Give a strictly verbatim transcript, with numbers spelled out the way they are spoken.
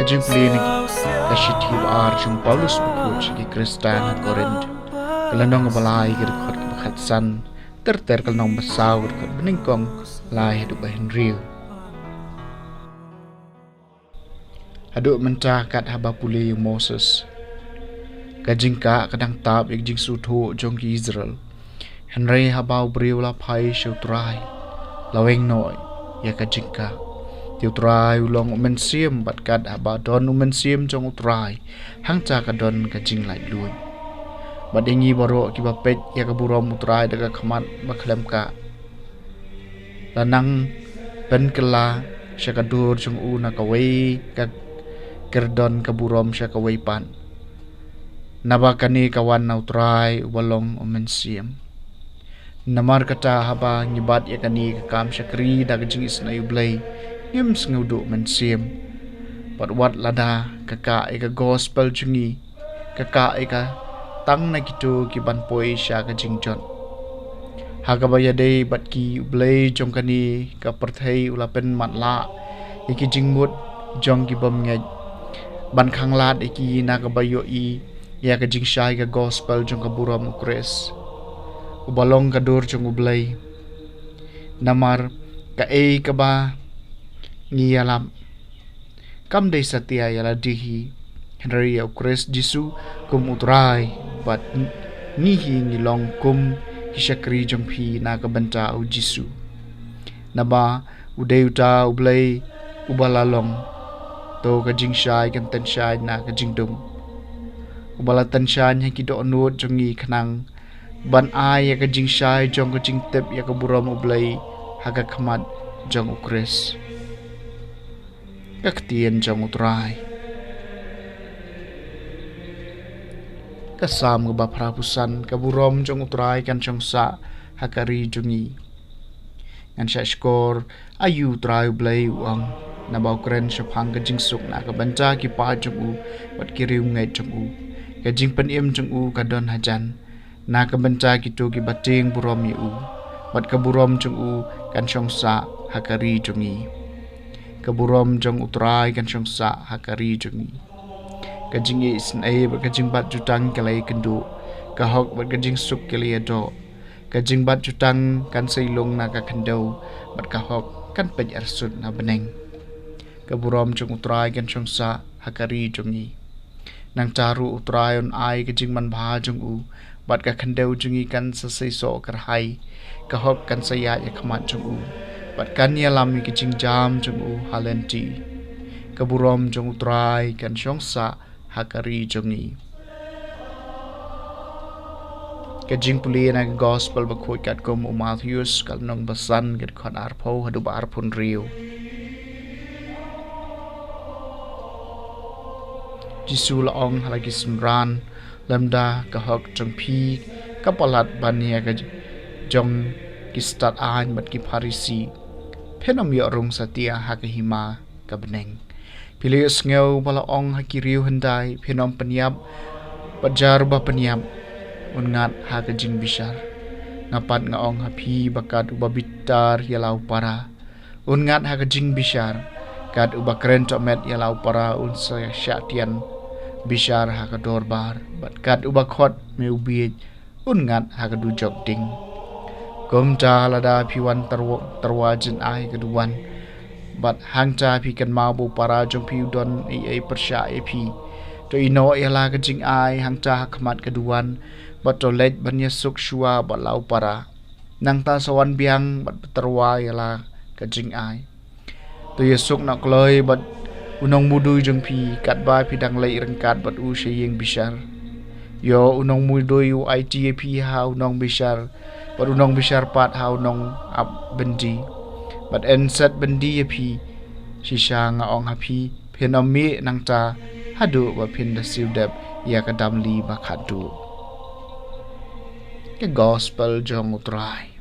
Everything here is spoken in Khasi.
Jingplie na ka shithi ba ar jong u Paulus bakhuid sha ki Khristan ha Korinth. Ka lynnong ba lai ka dkhot ba khatsan, ter ter ka lynnong ba saw ka dkhot ba nyngkong lai haduh ba hynriew. Haduh mynta kat haba pule ïa u Moses, ka jingkah ka dang tap ïa ka jingsngewthuh jong ki Israel. Hynrei haba u briew u la phai sha u Trai, la weng noh ïa ka jingkah. Te u Trai u long u mynsiem, bad kat haba don u mynsiem jong u Trai, hangta ka don ka jinglaitluid. Bad ïa ngi baroh kiba peit ïa ka burom u Trai da ka khmat ba khlem kah, la nang pynkylla sha ka dur jong u na kawei ka kyrdon ka burom sha kawei pat. Naba kane ka wan na u Trai uba long u mynsiem. Namar kata haba ngi bat ïa kane ka kam shakri da ka jingisnei U Blei, ngim sngewduh mynsiem. Bad wat lada ka kah ïa ka gospel jong ngi, ka kah ïa ka tang na kito ki ban poi sha ka jingjot. Ha kaba ïadei bad ki, U Blei jong kane ka pyrthei u la pynmatlah ïa ki jingmut jong ki bymngeit, ban khanglad ïa ki na kaba ïohi ïa ka jingshai ka gospel jong ka burom u Khrist, uba long ka dur jong U Blei. Namar kaei kaba ngi ïalap kam dei satia ïa lade hi, hynrei ïa u Khrist Jisu kum u Trai, bad ngi hi ngi long kum ki shakri jong phi na ka bynta u Jisu. Naba u dei uta U Blei uba la long, to ka jingshai kan tynshaiñ na ka jingdum, uba la tynshaiñ ha ki dohnud jong ngi khnang ban ai ïa ka jingshai jong ka jingtip ïa ka burom U Blei ha ka khmat jong u Khrist. Ka ktien jong u Trai. Ka Salm kaba phra phew san. Ka burom jong u Trai kan shong sah ha ka ri jong ngi. Ngan shah shkor ïa u Trai U Blei, u ong, naba u kren shaphang ka jingsuk na ka bynta ki paid jong u bad ki riewngeit jong u. Ka jingpynim jong u ka don hajan na ka bynta kito kiba tieng burom ïa u, bad ka burom jong u kan shong sah ha ka ri jong ngi. Ka burom jong u Trai kan shong sah ha ka ri jong ngi. Ka jingisnei bad ka jingbat jutang ki la ïakynduh, ka hok bad ka jingsuk ki la ïadoh. Ka jingbat jutang kan sei lung na ka khyndew, bad ka hok kan peit arsut na bneng. Ka burom jong u Trai kan shong sah ha ka ri jong ngi. Nangta ruh u Trai un ai ka jingmanbha jong u, bad ka khyndew jong ngi kan sa seisoh kyrhai. Ka hok kan sa ïaid ha khmat jong u, bad kan ïalam ïa ka jingjam jong u ha lynti. Ka burom jong u Trai kan shong sah ha ka ri jong ngi. Ka jingpule na ka gospel bakhuid katkum u Mathaios, ka lynnong ba san, ka dkhot arphew haduh ba arphew hynriew. Jisu la ong ha la ki synran, lymda ka hok jong phi ka palat ban ïa ka jong ki stad aiñ bad ki Pharisi, phin ym ïoh rung satia ha ka hima ka bneng. Phi la ïohsngew ba la ong ha ki riew hyndai, phin ym pynïap, bad jar ba pynïap un ngat ha ka jingbishar. Nga pat nga ong ha phi ba kat uba bitar ïa la u para un ngat ha ka jingbishar. Kat uba kren tohmet ïa la u para un sa shah tian bishar ha ka dorbar, bad kat uba khot me u bieit un ngat ha ka dujok ding. Kumta lada phi wan tyrwa, tyrwa jynai ka duwan, bad hangta phi kynmaw ba u para jong phi u don ei ei pyrshah ïa phi, to ïehnoh ïa la ka jingai hangta ha khmat ka duwan, bad to leit ban ïasuk shuwa bad la u para. Nangta sa wan biang bad tyrwa ïa la ka jingai. To ïasuk noh kloi bad u nongmudui jong phi katba phi dang leit ryngkat bad u sha ïing bishar. Ïoh u nongmudui u aiti ïa phi ha u nongbishar, bad u nongbishar pat ha u nongap byndi, bad yn set byndi ïa phi. Shisha nga ong ha phi, phin ym mih nangta haduh ba phin da siew dep ïa ka damli ba khatduh. Ka gospel jong u Trai.